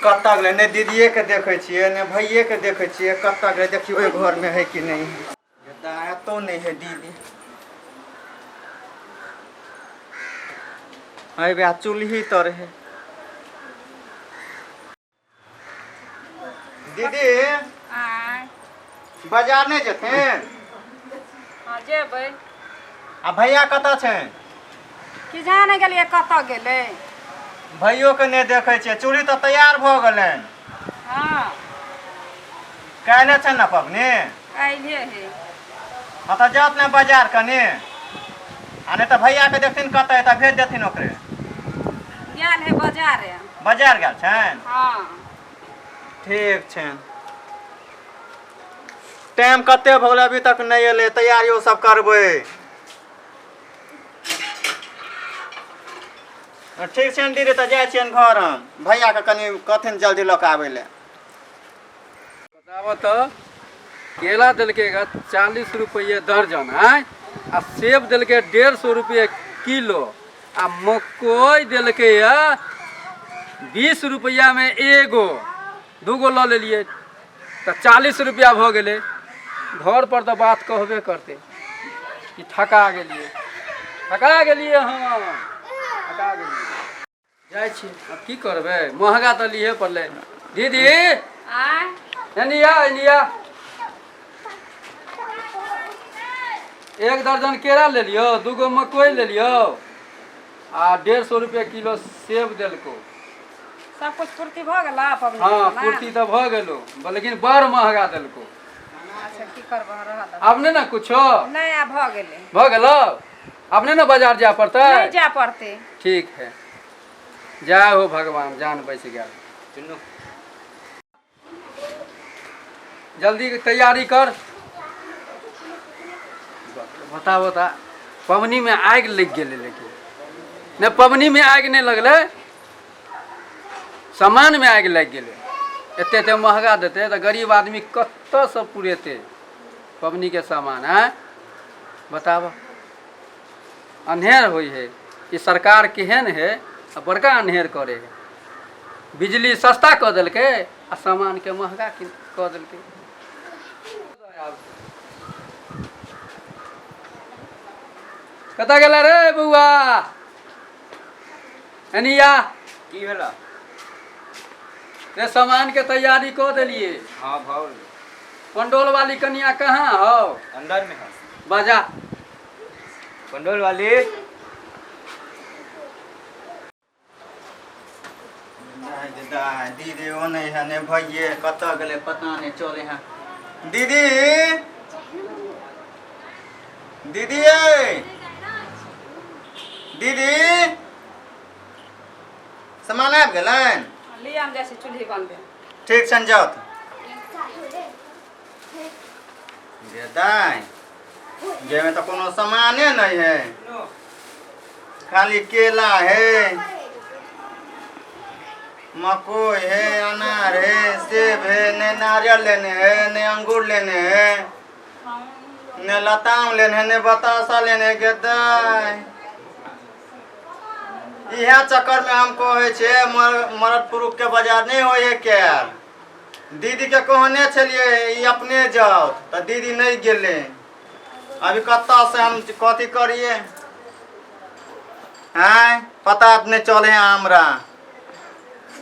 कतऽ गेलै? नहि दीदिएके देखै छियै, नहि भैयेके देखै छियै। कतऽ गेलै? देखियौ, ओहि घरमे है कि नहि है। एतौ नहि है दीदी। है बे चूल्ही तर है दीदी। आँय? बाजार नहि जेथिन? हँ, जेबै। आ भैया कतऽ छै? कि जाने गेलियै कतऽ गेलै। भैयोके नहि देखै छियै। चूड़ी तऽ तैयार भऽ गेलनि। हँ। काल्हि छै ने पबनी? काल्हिए है। हँ, तऽ जात ने बाजार कनि, आ नहि तऽ भैयाके देखथिन कतऽ है तऽ भेज देथिन ओकरे। गेल है बाजारे। बाजार गेल छनि? हँ। ठीक छै। टाइम कते भऽ गेलै, अभी तक नहि एलै। तैयारियो सब करबै। ठीक छै दीदी, तऽ जाइ छियनि घर हम। भैयाके कनि कहथिन जल्दी लऽ कऽ आबै लए। बताबऽ तऽ, केला देलकै 40 रुपैए दर्जन, आँय, आ सेब देलकै 150 रुपैए किलो, आ मकइ देलकै 20 रुपैआमे एगो। दूगो लऽ लेलियै तऽ 40 रुपैआ भऽ गेलै। घरपर तऽ बात कहबे करतै कि ठका गेलियै, ठका गेलियै, हम ठका गेलियै। जाइ छी, आब की करबै? महगा तऽ लिहे पड़लै। दीदी! आँय? एनी आ, एनी आ। एक दर्जन केरा लेलियौ, दूगो मकइ लेलियौ, आ 150 रुपए किलो सेब देलकौ। सब कुछ पूर्ति भऽ गेला पबनी? हँ, पूर्ति तऽ भऽ गेलो, लेकिन बड़ महगा देलकौ। अच्छा, की करबह, रहऽ दह। आब नहि ने कुछो? नहि, आब भऽ गेलै। भऽ गेलो? आब नहि ने बाजार जाय पड़तै? नहि जाय पड़तै। ठीक है, जय हो भगवान, जान बचि गेल। चुन्नू। जल्दी तैयारी कर। बता बता, पबनीमे आगि लागि गेलै, लेकिन नहि, पबनीमे आगि नहि लगलै, सामानमे आगि लागि गेलै। एते एते महगा देतै तऽ गरीब आदमी कतऽसँ पुरेतै पबनीके सामान? आँय, बताबऽ। अन्हेर होइ है। ई सरकार केहन है आ बड़का अन्हेर करे है। बिजली सस्ता कऽ देलकै आ सामानके महगा कऽ देलकै। कतऽ गेला रे बौआ? एनी आ। की भेला? रे, सामानके तैयारी कऽ देलियै? हाँ, भऽ गेलै। पंडोल वाली कनिया कहाँ हौ? अंदर में है। बजा। पंडोल वाली। दीदी ओ नहि है, नहि भैये। कतऽ गेलै, पता नहि चलै है। दीदी, दीदी, ए दीदी, सामान आबि गेलनि? लिअ, हम जाइ छी चूल्ही बनबै। ठीक छनि, जाउ गे दाइ। जाहिमे तऽ कोनो सामाने नहि है, खाली केला है, मकई है, अनार है, सेब है। नहीं नारियल लेने है, नहीं अंगूर लेने है, नहीं लताम लेने है, नहीं बतासा लेने है। गे दाइ, इएह चक्करमे हम कहै छियै, मरद पुरुषके बाजार नहि होइ है कयल। दीदीके कहने छलियै ई अपने जाउ, तऽ दीदी नहि गेलै। अभी कतऽसँ हम कथी करियै? आँय, पता नहि चले है हमरा।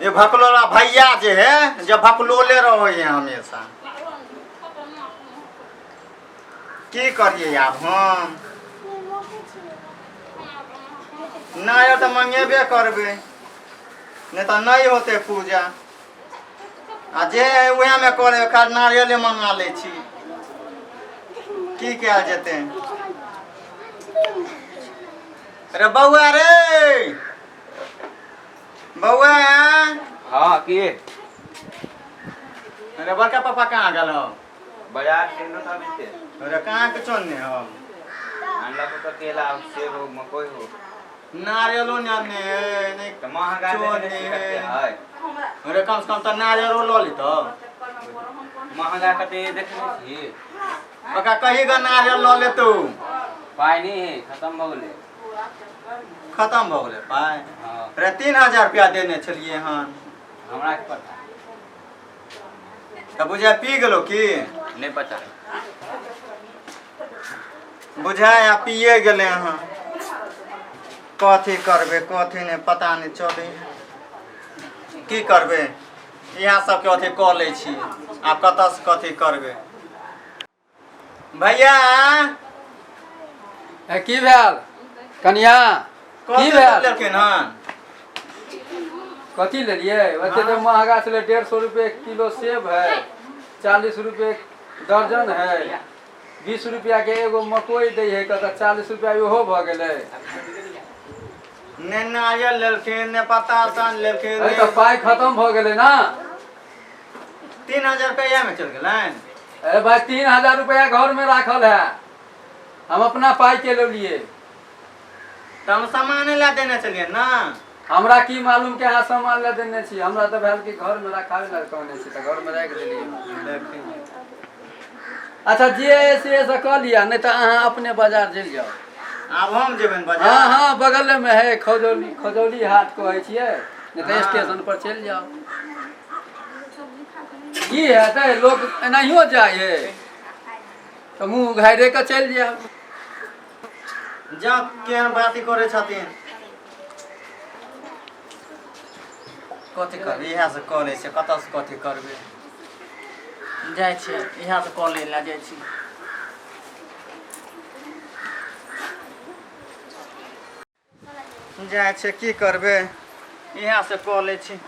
ये भकलोला भैया जे है, जे भकलोले रहै है हमेशा। की करियै आब हम? नहि तऽ मंगेबे करबै, नहि तऽ नहि होतै पूजा। आ जे है उएहमे कऽ लेबै, खाली नारियले मंगा लै छी। की कयल जेतै? अरे बौआ रे, बौआ। हाँ, की? अरे, बड़का पापा कहाँ गेल हो? बाजार गेलो था अभी ते। अरे, कहाँ के चलने हो? अनला को तो केला हो, सेब हो, मकई हो। नारियलो नहीं आनने है नहीं। तऽ महगा चोर देने नहीं से कते है। है? अरे, कम से कम तऽ नारियलो लऽ लेतौ। महगा कते देखने छी? ओकरा कही ग, नारियल लऽ लेतौ। पाइ नहीं है, खत्म भऽ गेलै। खत्म भऽ गेलै पाइ? हाँ। अरे, 3000 रुपया देने छलियै हन। हमरा के पता। तऽ बुझाय पी गेलो की? नहीं पता। बुझाय आ पिए गेलै अहाँ। कथी करबै कथी नहि पता नहि चलै। की करबै, इएह सबके अथी कऽ लै छी। आब कतऽसँ कथी करबै भैया? ए, की भेल कनिया? की कथी भेल? लेलखिन हन? कथी लेलियै? ओते तऽ महगा छलै। 150 रुपए किलो सेब है, 40 रुपए दर्जन है, 20 रुपया के एगो मकई दै है, कतऽ 40 रुपया इहो भऽ गेलै। ने नारियल लेलखिन ने पतासा लेलखिन। अरे तऽ पाइ खतम भऽ गेलै ना। 3000 रुपया में चलि गेलनि। अरे भाई, 3000 रुपया घर में राखल है, हम अपना पाइ के लेलियै। तऽ हम सामाने लए देने छलियै ना। हमरा की मालूम के अहाँ सामान लए देने छी? हमरा तऽ भेल कि घर में रखावे ला कहने छी, तऽ घर में राखि देलियै। देखियौ। अच्छा, जे है से कऽ लिअ, नहि तऽ अहाँ अपने बाजार चलि जाउ। आब हम जेबनि बाजार? हाँ हाँ, बगले में है खजौली, खजौली हाट कहै छियै, नहि तऽ हाँ। स्टेशन पर चलि जाउ। की हेतै, लोक एनाहियो जाइ है तऽ मुँह उघाइरे कऽ चलि जायब। जाउ, केहन बाती करै छथिन। कथी करबै, इएह से कऽ लै छियै। कतऽसँ कथी करबै? जाइ छियै, इएह से कऽ लै लए जाइ छी। जाइ छियै, की करबै, इएह से कऽ लै छी।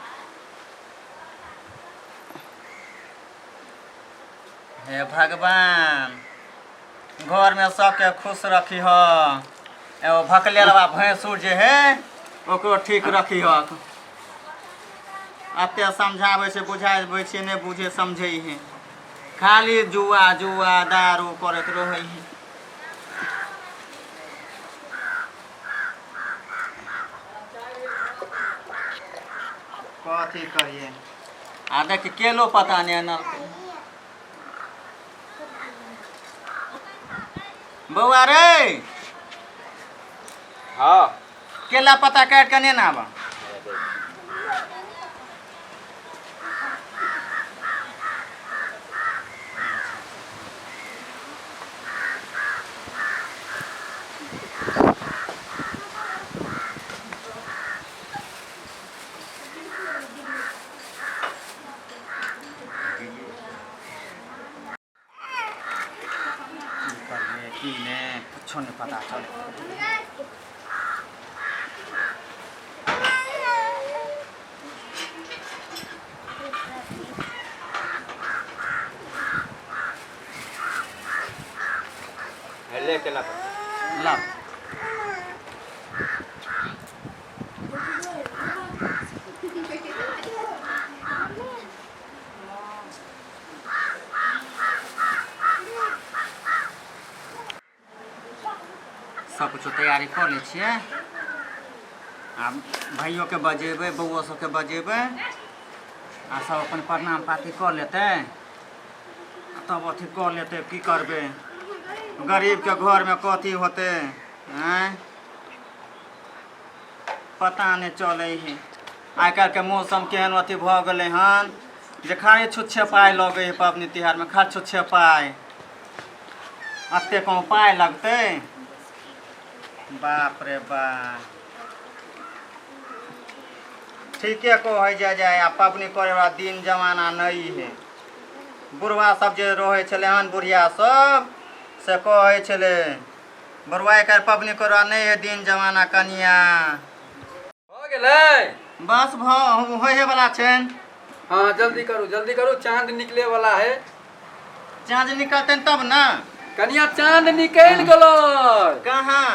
हे भगवान, घरमे सबके खुश रखी ह। एगो भकलेलवा भैंसुर जे है ओकरो ठीक रखी ह। एते समझाबै छै बुझाबै छै, नहि बुझे समझै है, खाली जुआ जुआ दारू करैत रहै है। कथी करियै? आ देख, केलो पता नहि अनलकै। बौआ रे। हाँ। केला पत्ता काटि कऽ ने आबऽ। की करबै की नहि, कुछो नहि पता चलै। ले केला पत्ता। ला। सब कुछो तैयारी कऽ लै छियै। आब भाइयोके बजेबै, बौओ सबके बजेबै आ सब अपन प्रणाम पाती कऽ लेतै आ तब अथी कऽ लेतै। की करबै, गरीबके घरमे कथी होतै? आँय, पता नहि चलै है। आइ काल्हिके मौसम केहन अथी भऽ गेलै हन जे खाली छुच्छे पाइ लगै है। पबनी तिहारमे खाली छुच्छे पाइ, एते कम पाइ लगतै? बाप रे बाप, ठीके कहै जाय जाय आ पबनी करैवला दिन जमाना नहि है। बुढ़वा सब जे रहै छलै हन, बुढ़िया सब से कहै छलै, बुढ़वा एकर पबनी करवा नहि है दिन जमाना कनिया। भऽ गेलै? बस भऽ होइए वाला छनि। हाँ, जल्दी करू, जल्दी करू, चाँद निकले वाला है। चाँद निकलतनि तब ने। कनिया, चाँद निकलि गेलै। कहाँ?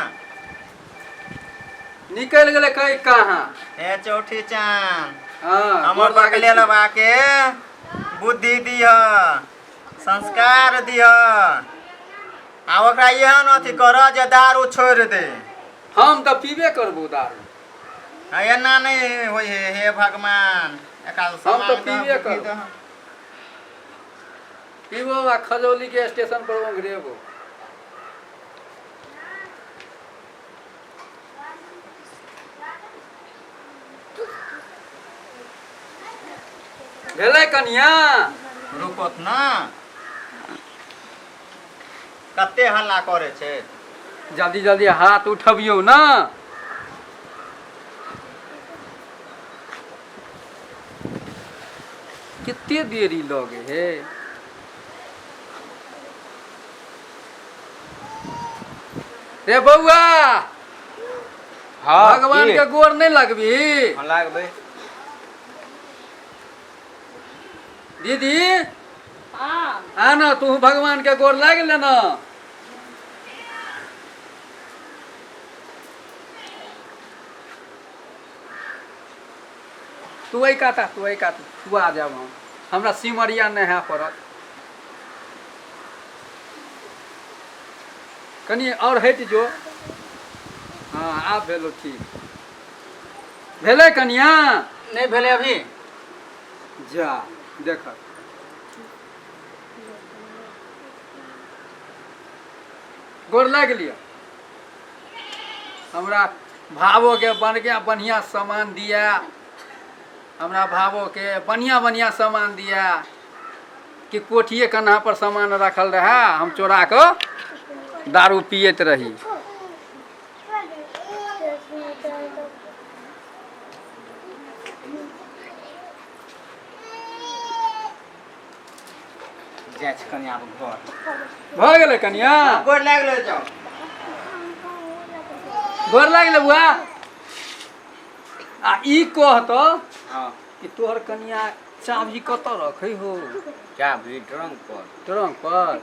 निकलि गेलै कहीं कहाँ। हे चौठी चाँद, हाँ। हमर गोर लागै बकले छी। लबा के बुद्धि दिह, संस्कार दिह आ ओकरा एहन अथी कर जे दारू छोड़ि दे। हम तऽ पीबे करबो दारू। आ एना नहि होइ हे। हे भगवान, एकरा हम तऽ समांग दह, पीबे बुद्धि करब। दह। पीबो आ खजौली के स्टेशन पर ओंघरेबो। भेलै कनिया? रुकत ना, कते हल्ला करे छै। जल्दी जल्दी हाथ उठबियौ ना। कते देरी लगे हे? रे बौआ, हाँ, भगवान की? के गोर नहीं लगबी? हाँ, लागबै। दीदी। हाँ। आ ना, तू भगवान के गोर लाग लेना। तू एहि कात आ, तू एहि कात, तू आ जाब। हम हमरा सिमरिया नहाय पड़त। कनि और हटि जो। हाँ, आब भेलो, ठीक भेलै कनिया? नहि भेलै अभी। जा देख। गोर लागि लिअ। हमरा भावोके बढ़िआँ बढ़िआँ सामान दिया, हमरा भावोके बढ़िआँ बढ़िआँ सामान दिया कि कोठिए कन्हा पर सामान रखल रहए, हम चोरा कऽ दारू पियैत रही। जाइ छी कनि आब घर। भऽ गेलै कनिया? गोर लागि गेलै, जाउ। गोर लागलै बुआ। आ ई कह तऽ हँ। कि तोहर कनिया चाभी कतऽ रखै हो? चाभी ट्रंक पर। ट्रंक पर?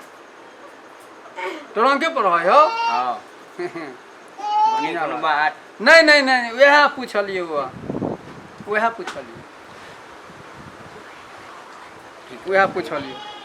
ट्रंके पर रहै हो? हँ। बढ़िआँ कोनो बात। बात? नहि नहि नहि, उएह पुछलियै, उएह पुछलियै, उएह पुछलियै।